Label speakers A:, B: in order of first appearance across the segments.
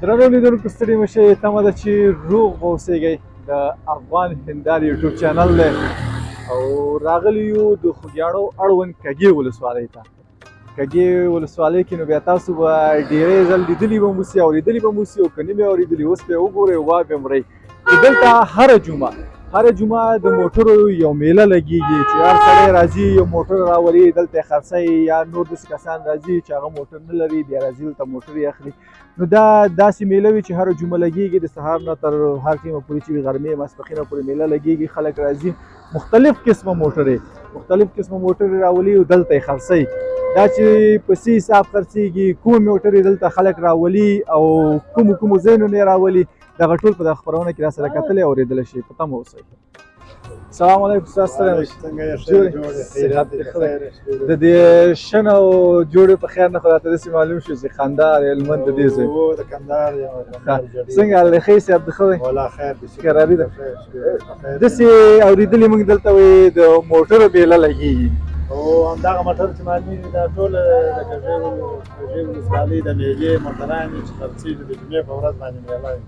A: درنو لیدونکو، ستړي مه شئ. تمه ده چې روغ به اوسېږئ. د افغان هندار یوټیوب چینل دی او راغلي یو د خوږیاڼو اړوند کږې ولسوالۍ ته. کږې ولسوالۍ کې نو بیا تاسو به ډېری ځل لیدلي به موسي، اورېدلي به موسي، او که نه مې اورېدلي، اوس به وګورئ، وا به مرئ چې دلته هره جمعه د موټرو یو میله لګیږي چې هر سړی راځي، یو موټر راولي، دلته یې خرڅوي، یا نور داسې کسان راځي چې هغه موټر نه لري، بیا راځي دلته موټر یې اخلي. نو دا داسې میله وي چې هره جمعه لګیږي، د سهار نه تر هر ټیمه پورې چې وي، غرمې ماسپښینه پورې میله لګیږي. خلک راځي، مختلف قسمه موټرې راولي او دلته یې خرڅوي. دا چې په څه حساب خرڅېږي، کوم موټرې دلته خلک راولي او کومو کومو ځایونو نه یې راولي، دغه ټول په دغه خپرونه کې را سره کتلی او اورېدلی شئ. په تمه اوسئ. سلام علیکم استاد، ستړی مه شئ.
B: څنګه یې؟
A: جوړ
B: جوړ؟
A: صحت دې ښه دی؟ د دې شنه او جوړې په خیر نه خو راته داسې معلوم شو چې کندهار، هلمند، د دې ځای.
B: او د کندهار یم.
A: څنګه حال دی؟ ښه صحت دې ښه دی؟
B: ولا خیر دی.
A: قراري ده.
B: خیر، خیر.
A: داسې اورېدلي موږ دلته وایي د موټرو میله لګېږي.
B: او همدغه موټر چې معلومیږي، دا ټول د کږې ولسوالۍ د میلې موټران دي چې خرڅېږي. د جمعې په ورځ باندې میله وي.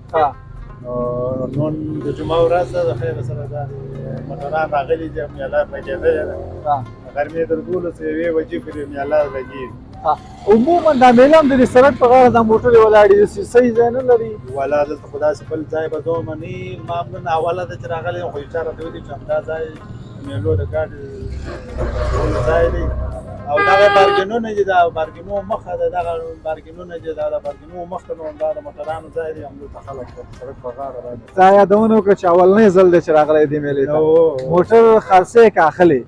B: نو نن د جمعه ورځ ده، د خیر سره دا موټران راغلي دي، میله لګېدلې ده. غرمې تر 12 1 بجې پورې میله لګېږي.
A: عموما دا میله هم د دې سړک په غاړه دا موټرې ولاړې دي، صحیح ځای نه لري.
B: ولا دلته خو داسې بل ځای به دومره نه وي. ما هم نن اوله ده چې راغلی یم، خو یو چا راته ویلي چې همدا ځای د میلو د ګاډي ځای دی. او دغه بارګینونه دي، دا بارګینو مخه ده، دغه بارګینونه دي، دا د بارګینو مخ ته نو همدا د موټرانو ځای دی. همدلته خلک د سړک په غاړه راځي.
A: تا یادونه وکړه چې اولنی ځل دی چې راغلی دې میلې ته. موټر خرڅې که اخلې؟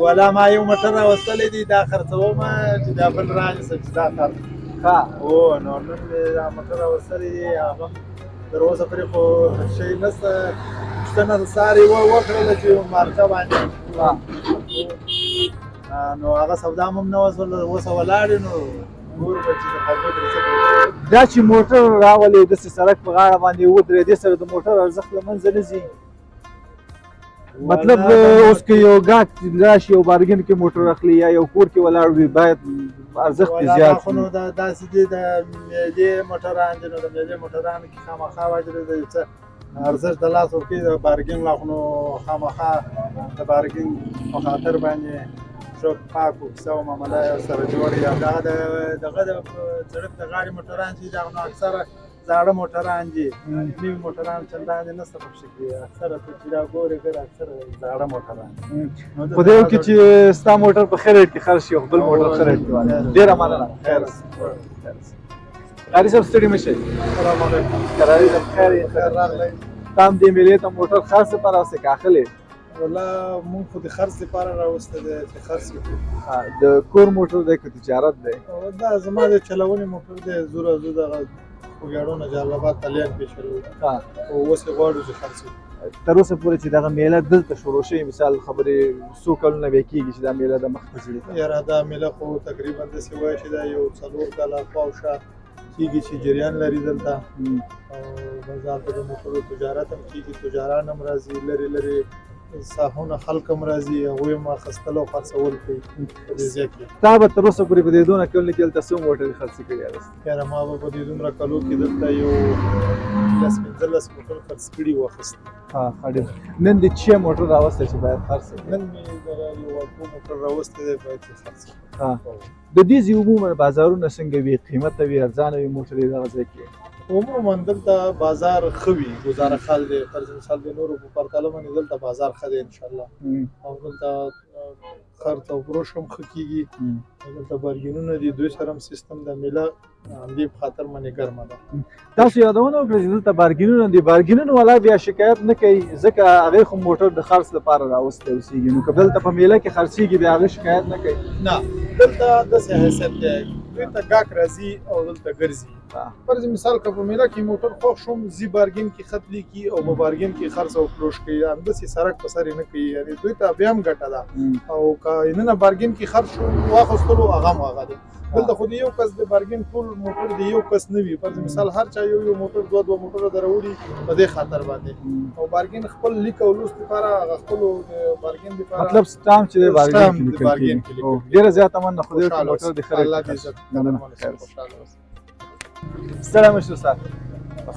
B: ولا ما یو موټر راوستلی دی، دا خرڅوم چې دا بل رانیسم چې دا خرڅ. او نو نن مې دا موټر راوستلی دی. هغه هم تر اوسه پورې خو شی نشته. پوښتنه د سهار یې وکړله چې مارچه باندې، نو هغه سودا هم نه وسوله، اوسه ولاړې. نو ګورو به چې د غرمې پورې څه کوي.
A: دا چې موټر راولې، داسې سړک په غاړه باندې ودرې، دې سره د موټر ارزښت له منځه نه ځي؟ مطلب اوس که یو ګاک راشي او بارګین کې موټر اخلي یا یو کور کې ولاړ وي، باید ارزښت یې
B: ولا
A: زیات
B: دا خو نو
A: وي.
B: دا داسې دي، د میلې موټران دي، نو د میلې موټرانو کې خامخا واجب دی څه ارزښت د لاس ورکوي. د بارګین لا خو نو خامخا د بارګین په خاطر باندې ښه پاک او کیسه او معامله سره جوړ. یا دغه د دغه د سړک د غاړې موټران چې دغه نو اکثره زاړه موټران دي، نوي موټران چندانې نشته پکښې کې. اکثره ته چې دا ګورې ګره، اکثره زاړه موټران دي. نو
A: په دې کې چې ستا موټر په ښه ریټ کې خرڅ شي او بل موټر ښه ریټ کې واخلي. ډېره مننه، خیر اوسې. قاري صاحب، ستړي مه شئ.
B: السلام علیکم.
A: قراري صاحب، خیر یې؟
B: خیر راغلی.
A: تا هم دې میلې ته موټر خرڅ لپاره راوستی که اخلې؟
B: ولا مونږ خو د خرڅ لپاره راوستی دی چې خرڅ یې کړو.
A: د کور موټر دی که تجارت دی؟
B: او دا زما د چلونې موټر دی. زه راځو دغه خوږیاڼو نه جلال آباد ته لین پرې چلوو او اوس یې غواړو چې خرڅ یې کړو.
A: تر اوسه پورې چې دغه میله دلته شروع شوې، مثال خبرې، څو کلونه به کېږي چې دا میله د مخته ځي؟
B: یاره دا میله خو تقریبا داسې وایي چې دا یو 4 کاله خواوشا کېږي چې جریان لري دلته. او بازار ته د موټرو تجارت هم کېږي، تجاران هم راځي، لرې لرې ساحو نه خلک هم راځي، هغوی هم اخیستل او خرڅول کوي په دې ځای کې.
A: تا به تر اوسه پورې په دې دونه کلونو کې دلته څو موټرې خرڅې کړي یاست؟
B: یاره ما به په دې دومره کلو کې دلته یو 10 15 موټر خرڅ کړي واخیست.
A: ها ښه، ډېر. نن دې چې موټر راوستی چې باید خرڅ کړې؟
B: نن مې دغه یو الټو موټر راوستی دی، باید چې خرڅ کړم.
A: د دې ځای عموما بازارونه څنګه وي؟ قیمته وي، ارزانه وي موټرې دغه ځای کې؟
B: عموما دلته بازار ښه وي، ګزاره خال دی. فرض مثال د نورو په پرتله باندې دلته بازار ښه دی انشاءالله. او دلته خرڅ او فروش هم ښه کېږي. دلته بارګینونه دي، دوی سره هم سیستم د میله همدې په خاطر باندې ګرمه ده.
A: تاسو یادونه وکړه چې دلته بارګینونه دي، بارګینونو والا بیا شکایت نه کوي؟ ځکه هغې خو موټر د خرڅ لپاره راوستی اوسېږي، نو که دلته په میله کې خرڅېږي، بیا هغه شکایت نه کوي؟
B: نه، دلته داسې حیثیت دی، دوی ته ګاک راځي او دلته ګرځي. فرض مثال که په میله کې موټر خوښ شوم، زی بارګین کې خط لیکي او په بارګین کې خرڅ او فروش کوي، همداسې سرک په سر یې نه کوي. یعنې دوی ته بیا هم ګټه ده. او که نن بارګین کې خرڅ شو واخیستلو، هغه هم هغه دی. دلته خو د یو کس د بارګین ټول موټر د یو کس نه وي. فرض مثال هر چا یو یو موټر، دوه دوه موټر دروړي په دې خاطر باندې. او بارګین خپل لیک او لوست لپاره هغه خپل بارګین لپاره
A: مطلب سټام چې د بارګین
B: سټام
A: کې
B: د
A: لیکل
B: بارګین
A: کېږي.
B: کې لیکل
A: او
B: کېږي.
A: ډېره زیاته مننه، خدای دې
B: خوشحاله
A: موټر
B: اوسئ.
A: دې ښه.
B: الله دې عزت.
A: مننه،
B: قدرمن
A: خیر.
B: اوسئ، خوشحاله اوسئ.
A: ستړی مه شې استاد.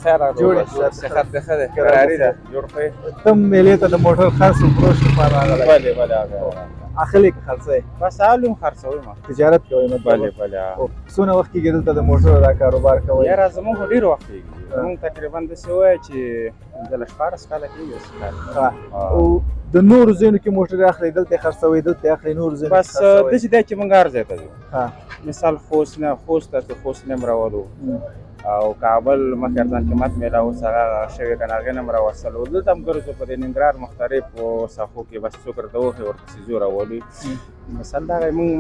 C: خیر راغلو.
A: جوړ یې؟
C: صحت دې ښه دی؟ قراري ده؟ جوړ خو یې؟
A: تم میلې ته د موټر خرڅ او فروش لپاره راغلی؟
C: بله بله، هغه.
A: اخلې که خرڅوې؟
C: بس الوم خرڅوي ما.
A: تجارت کوئ مطلب؟
C: بله بله.
A: او څونه وخت کېږي دلته د موټرو دا کاروبار کوئ؟
C: یاره، زموږ خو ډېر وخت کېږي. زموږ تقریبا داسې ووایه چې 15 16 کاله کېږي اوس کار.
A: او د نورو ځایونو کې موټر اخلئ، دلته یې خرڅوئ، دلته یې اخلئ، نورو ځایونو کې
C: بس
A: خرڅوئ؟
C: داسې دی چې موږ هر ځای ته ځو. مثال خوست نه، خوست ته ځو، خوست نه هم راولو او کابل مخکې ارزان قیمت میله اوس هغه شوې که نه، هغې نه هم راوستلو. دلته هم ګرځو په دې ننګرهار مختلفو ساحو کې، بس څوک راته وښیي ورپسې ځو راولو. مثال دغه موږ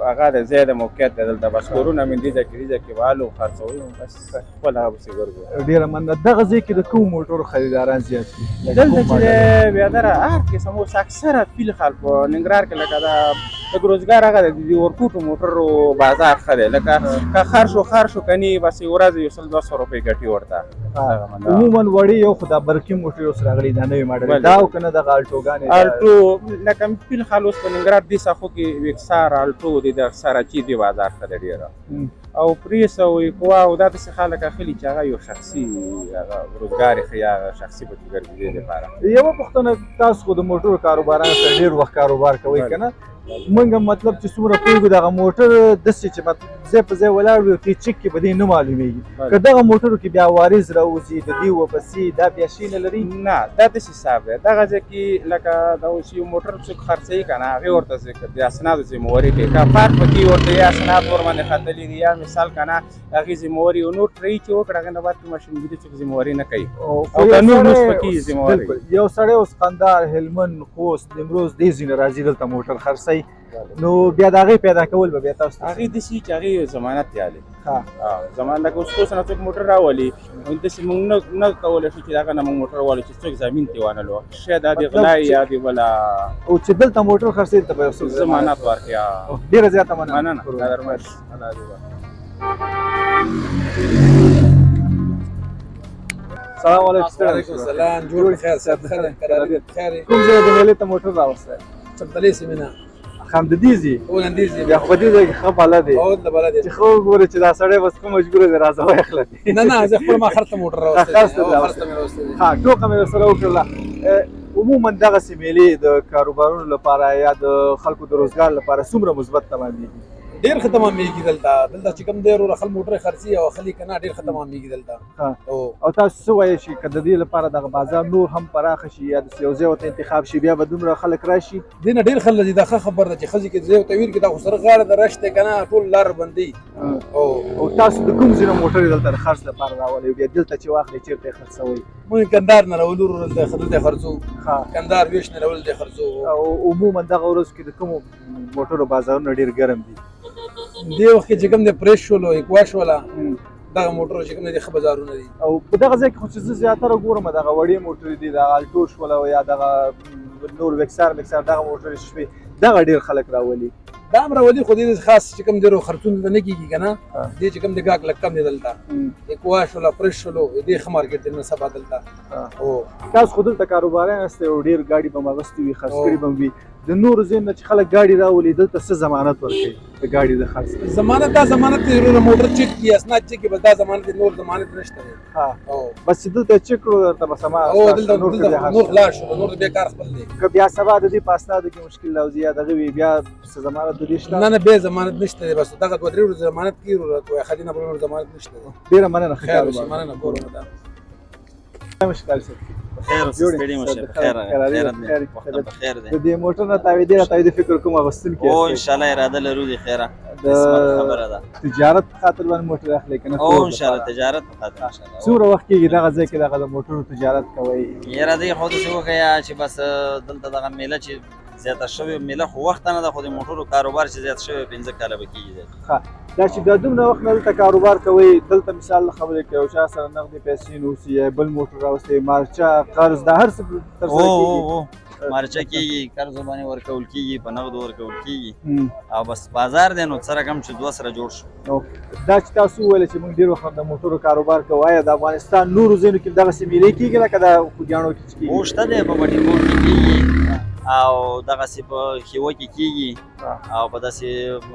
C: هغه د ځای د موقعیت دی دلته، بس کورونه مې دې ځای کې، دې ځای کې والو خرڅوو، بس خپل هغه پسې ګرځو.
A: ډېره مننه. دغه ځای کې د کوم موټرو خریداران زیات دي؟ لکه
C: دلته
A: کوم
C: چې
A: ماډل؟
C: دی بیادره هر قسم اوس اکثره فیل خال په ننګرهار کې لکه دا لږ روزګار هغه دی، د دې ورکوټو موټرو بازار ښه دی. لکه که خر شو خر شو کني، بس یو ورځ 100-200 روپۍ ګټي ورته. دغه مننه.
A: عموما وړې یو خو دا برقي موټر اوس راغلي، دا نوې ماډل دا، او که نه دغه الټوګانې
C: الټو لکه فیل خال اوس په ننګرهار دې ساحو کې ویکسار الټو دی، د سراچي دی بازار ښه دی ډېره. او پریس او ایکوا او دا داسې خلک اخلي چې هغه یو شخصي هغه روزګار یې ښه یا هغه شخصي پکې ګرځي دې لپاره.
A: یوه پوښتنه، تاسو خو د موټرو کاروبارانو سره ډېر وخت کاروبار کوئ که نه؟ موږ مطلب چې څومره پوهېږو دغه موټر داسې چې مطلب ځای په ځای ولاړ وي او چک کې به دې نه معلومېږي، که دغه موټرو کې بیا وارث راوځي د دې ورپسې، دا بیا شی نه لري؟
C: نه، دا داسې حساب دی. دغه ځای کې لکه دا اوس یو موټر څوک خرڅوي که نه، هغې ورته د اسنادو ذمهواري کوي. که فرق پکې ورته یا اسناد ورباندې ختلي دي یا مثال که نه هغې ذمهواري او نور ټري چې وکړه، هغې نه بعد کې ماشینګیري څوک ذمهواري نه کوي.
A: او
C: او
A: یو
C: که نور
A: سړی
C: نوس پکې ذمهواري.
A: بالکل، یو سړی اوس قندهار، هلمند، خوست، نیمروز دې ځینې راځي دلته موټر خرڅوي، نو بیا د هغې پیدا کول به بیا تاسو ته
C: هغې داسې چې هغې یو ضمانت دی. ضمانت لکه اوس خوست نه څوک موټر راولي، نو داسې موږ نه کولی شو چې دغه نه موږ موټر والو چې څوک ضمین ترې وانه لو، شاید دا د
A: مطلب
C: غلا
A: چې
C: یا د بله
A: او چې دلته موټر خرڅوي دلته به یو څوک
C: ضمانت ورکړي.
A: ډېره زیاته مننه.
C: مننه. قدرمن الله دې وبخښي.
A: سلام علیکم.
B: وعلیکم السلام. جوړ خیر؟ صحت ښه دی؟ قراري خیر؟
A: کوم ځای د میلې ته موټر راوستی؟
B: چمتلې سیمې نه.
A: خامددي ځي؟
B: او نندې ځي.
A: بیا خو په دې ځای کې ښه بلد دی.
B: او د بلد
A: چې ښه وګورې چې دا سړی بس ښه مجبور دی، راځه وایخله دی.
B: نه نه، زه خپل ما خرڅ موټر راوستی.
A: خرڅ ته
B: او
A: راوستی.
B: خرڅ ته مې راوستی دی.
A: ها، ټوکه مې درسره وکړله. عموما دغسې میلې د کاروبارونو لپاره یا د خلکو د روزګار لپاره څومره مثبت تمامېږي؟
B: ډېر ښه تمامېږي دلته. دلته چې کوم دی وروره، خلک موټر خرڅي او اخلي که نه، ډېر ښه تمامېږي دلته.
A: او تاسو څه وایئ چې که د دې لپاره دغه بازار نور هم پراخه شي یا داسې یو ځای ورته انتخاب شي، بیا به دومره خلک راشي؟
B: دې نه ډېر خلک دي. دا ښه خبر ده چې ښځې کې ځای ورته ویل کړي. دا خو سره غاړه د رش دی که نه، ټول لار بندي.
A: او تاسو د کوم ځای نه موټر دلته د خرڅ لپاره راولئ؟ بیا دلته چې واخلئ چېرته یې خرڅوئ؟
B: موږ کندهار نه راولو وروره، دلته یې خرڅوو. کندهار ویش نه راولو، دلته یې خرڅوو.
A: او عموما دغه ورځ کې د کومو موټرو بازارونه ډېر ګرم دي؟
B: دې وخت کې چې کوم دی پرېش شولو، ایکوا شوله، دغه موټر چې کوم دی ښه بازارونه دي.
A: او په دغه ځای کې خو چې زه زیاتره ګورم دغه وړې موټرې دي، دغه الټو شوله او یا دغه نور ویکسار میکسار دغه موټرې شوې، دغه ډېر خلک راولي.
B: دا هم راولي، خو دې خاص چې کوم دی خرڅون دلته نه کېږي که نه. دې چې کوم دی ګاک لږ کم دی دلته. ایکوا شوله، پرېش شولو، دې ښه مارکیټ دی نن سبا دلته.
A: تاسو خو دلته کاروباریان یاست او ډېر ګاډي به مو اخیستي وي، خرڅ کړي به مو وي. د نورو ځایونو نه چې خلک ګاډي راولي دلته څه ضمانت ورکوي د ګاډي د خرڅ؟
B: ضمانت دا ضمانت دی وروره، موټر چک کړي، اسناد چک کړي، بس دا ضمانت دی، نور ضمانت نشته دی.
A: بس چې دلته چک کړو درته به سما ستاسو
B: دلته
A: نور
B: دلته
A: بیا
B: نور خلاص شو، نور بیا کار خپل دی.
A: که بیا سبا د دې په اسنادو کې مشکل راوځي یا دغه وي، بیا څه ضمانت د دې شته؟
B: نه نه، بیا ضمانت نشته دی، بس دغه دوه درې ورځې ضمانت کړي وروره، کوی خدای نه بل نور ضمانت نشته دی.
A: ډېره مننه، ښه
B: خیر
A: کاروبار.
B: اوسې، مننه کورونه ده.
A: مشکل څه؟
D: خیر اوسې،
A: جوړ
D: ستړي مه شئ،
A: یې؟
D: په خیر راغلی،
A: خیر
D: خیر
A: دی،
D: دی،
A: خیر
D: وخت
A: دی.
D: په خیر دی.
A: د دې موټر نه تاوېدې را تاوېدې فکر کوم اخیستونکی
D: او
A: یاست.
D: ان شاء الله اراده لرو دي، خیره
A: د
D: قسمت خبره ده.
A: تجارت په خاطر باندې موټر اخلئ که نه؟
D: او
A: کور
D: ان شاء الله
A: لپاره؟
D: تجارت په خاطر ان شاء الله.
A: څومره وخت کېږي دغه ځای کې دغه د موټرو تجارت کوئ؟
D: یاره دی خو داسې وښیه چې بس دلته دغه میله چې زیاته شوې، میله خو وخته نه ده، خو د موټرو کاروبار چې زیات شوی 5 کاله به کېږي زیات.
A: دا چې دا دومره وخت نه دلته کاروبار کوئ، دلته مثال خبرې کوي، یو چا سره نغدې پیسې نه اوسي یا بل موټر راوستي، مارچه قرض دا هر څه ترسره کېږي؟
D: مارچه کېږي، قرض باندې ورکول کېږي، په نغدو ورکول کېږي. او بس بازار دی نو څه رقم چې دوه سره جوړ شو.
A: دا چې تاسو وویل چې موږ ډېر وخت د موټرو کاروبار کوو، آیا د افغانستان نورو ځایونو کې دغسې میلې کېږي لکه دا خوږیاڼو کې چې کېږي؟
D: شته دی، په بټي کوټ کې کېږي، او دغسې په ښېوه کې کېږي او په داسې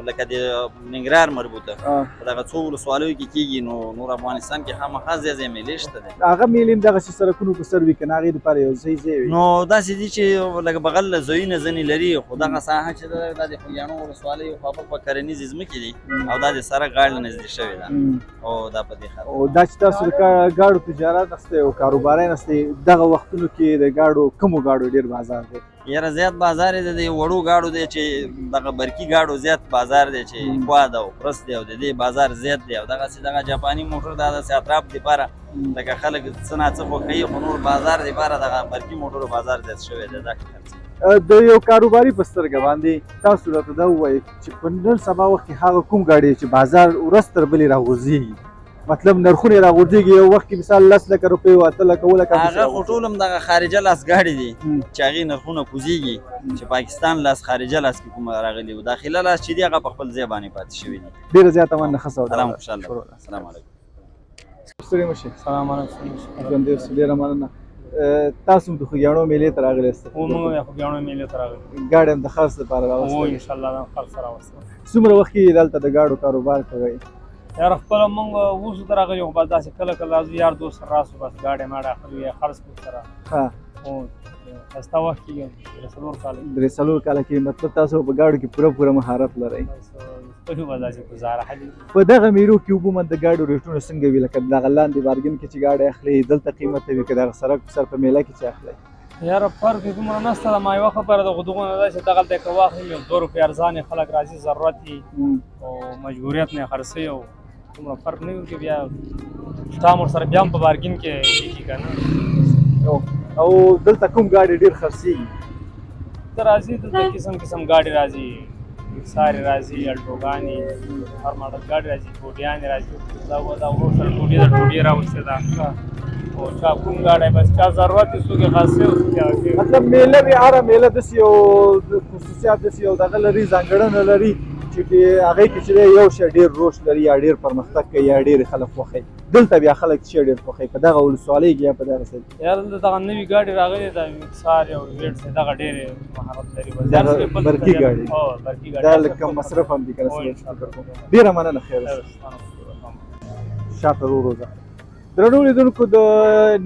D: لکه د ننګرهار مربوطه په دغه څو ولسوالیو کې کېږي. نو نور افغانستان کې خامخا ځای ځای میلې شته دی.
A: هغه میلې هم دغسې سړکونو په سر وي که نه هغې دپاره یو ځای ځای وي؟
D: نو داسې دي چې لکه بغل له ځایونه ځینې لري، خو دغه ساحه چې ده دا د خوږیاڼو ولسوالۍ خو په کرنیزې ځمکې دي او دا د سړک غاړې له نږدې شوې ده او دا په دې خاطر.
A: او دا چې تاسو د ګاډو تجارت نشته او کاروباري نشته، دغه وختونو کې د ګاډو کومو ګاډو ډېر بازار دی؟
D: یاره زیات بازار یې د دې وړو ګاډو دی چې دغه برقي ګاډو زیات بازار دی چې کواد او پرس دی او د دې بازار زیات دی. او دغسې دغه جاپاني موټر دا داسې اطراف دپاره لکه خلک څه ناڅه خوښوي، خو نور بازار دپاره دغه برقي موټرو بازار زیات شوی دی. دا
A: د یو کاروباري په سترګه باندې تاسو راته دا ووایئ چې په نن سبا وخت کې هغه کوم ګاډی چې بازار ورځ تر بلې راغورځېږي، مطلب نرخونه یې راغورځېږي، یو وخت کې مثال 10 لکه روپۍ وه، 8 لکه، 7 لکه،
D: هغه خو ټول هم دغه خارجه لاس ګاډي دي چې هغې نرخونه کوزېږي، چې پاکستان لاس خارجه لاس کې کوم راغلي وو، داخله لاس چې دي هغه په خپل ځای باندې پاتې شوي دي.
A: ډېره زیاته مننه، ښه سودا.
D: سلام، خوشحاله. سلام علیکم.
A: ستړي مه شئ.
E: سلام علیکم.
A: ژوندی اوسئ، ډېره مننه. تاسو هم د خوږیاڼو میلې ته راغلي یاست؟
E: هو، موږ د خوږیاڼو میلې ته راغلي.
A: ګاډی هم د خرڅ لپاره راوستی؟
E: هو، انشاءالله د خرڅ راوستی.
A: څومره وخت کېږي دلته د ګاډو کاروبار کوئ؟
E: یاره خپله موږ اوس ته راغلي یو، بس داسې کله کله راځو، یار دوست سره راسو، بس ګاډی ماډی اخلو یا خرڅ کړو سره. هو، ښایسته وخت کېږي، 3-4 کاله.
A: 3-4 کاله کېږي، مطلب تاسو په ګاډو کې پوره پوره مهارت لرئ.
E: بس خپلو به داسې ګزاره حلېږي.
A: په دغه میلو کې عموماً د ګاډو ریټونه څنګه وي؟ لکه دغه لاندې بارګن کې چې ګاډی اخلي دلته قیمته وي که دغه سړک په سر په میله کې چې اخلي؟
E: یاره فرق یې دومره نشته ده. ما یوه خبره ده، خو دغونه ده چې دغلته که واخلي یو 2 روپۍ ارزان یې خلک راځي، ضرورت یې او مجبوریت نه یې خرڅوي، او دومره فرق نه وي چې بیا سټام ورسره بیا هم په بارګین کې لیکي که نه.
A: او دلته کوم ګاډي ډېر خرڅېږي؟
E: ته راځي دلته قسم قسم ګاډي راځي، سارې راځي، الټوګانې، هر ماډل ګاډي راځي، ټوډیانې راځي. دا ورور سره ټوډي ده، ټوډي راوستې ده. او چا کوم ګاډی بس چا ضرورت یې څوک یې خرڅوي او څوک یې هغه کوي.
A: مطلب میله وي، هره میله داسې یو خصوصیات، داسې یو دغه لري، ځانګړنه لري چې هغې کې چې دی یو شی ډېر روش لري یا ډېر پرمختګ کوي یا ډېر خلک خوښوي. دلته بیا خلک څه ډېر خوښوي په دغه ولسوالۍ کې یا په دغه ځای کې؟
E: یاره دلته دغه نوي ګاډي راغلي دا سارې او ویټس دغه ډېر مهارت لري.
A: دغه برقي ګاډي.
E: هو، برقي ګاډي.
A: دا لږ کم مصرف هم دي که نه؟ ډېره مننه، خیر اوسئ. شاته ورو ځه. درنو لیدونکو، د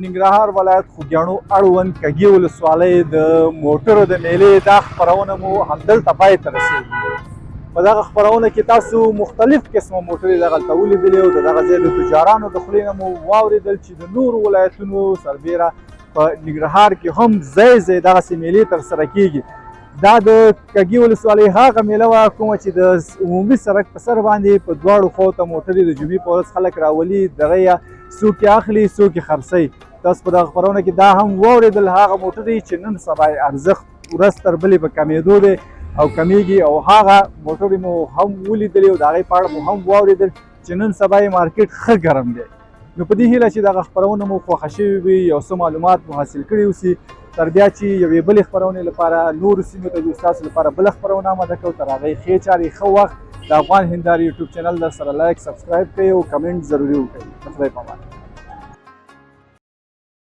A: ننګرهار ولایت خوږیاڼو اړوند کږې ولسوالۍ د موټرو د میلې دا خپرونه مو همدلته پای ته رسېږي. په دغه خپرونه کې تاسو مختلف قسمه موټرې دغلته ولیدلې او د دغه ځای د تجارانو د خولې نه مو واورېدل چې د نورو ولایتونو سربېره په ننګرهار کې هم ځای ځای دغسې میلې ترسره کېږي. دا د کږې ولسوالۍ هغه میله وه کومه چې د عمومي سړک په سر باندې په دواړو خواو ته موټرې د جمعې په ورځ خلک راولي، دغه څوک یې اخلي څوک یې خرڅوي. تاسو په دغه خپرونه کې دا هم واورېدل هغه موټرې چې نن سبا یې ارزښت ورځ تر بلې په کمېدو دی او کمېږي، او هغه موټرې مو هم ولیدلې او د هغې په اړه مو هم واورېدل چې نن سبا یې مارکیټ ښه ګرم دی. نو په دې هیله چې دغه خپرونه مو خوښه شوې وي، یو څه معلومات مو حاصل کړي اوسي. تر بیا چې یوې بلې خپرونې لپاره نورو سیمو ته ځو، ستاسو لپاره بله خپرونه آماده کوو. تر هغې ښې چارې، ښه وخت. د افغان هندارې یوټیوب چینل در سره لایک، سبسکرایب کړئ او کمنټ ضروري وکړئ. د خدای په امان.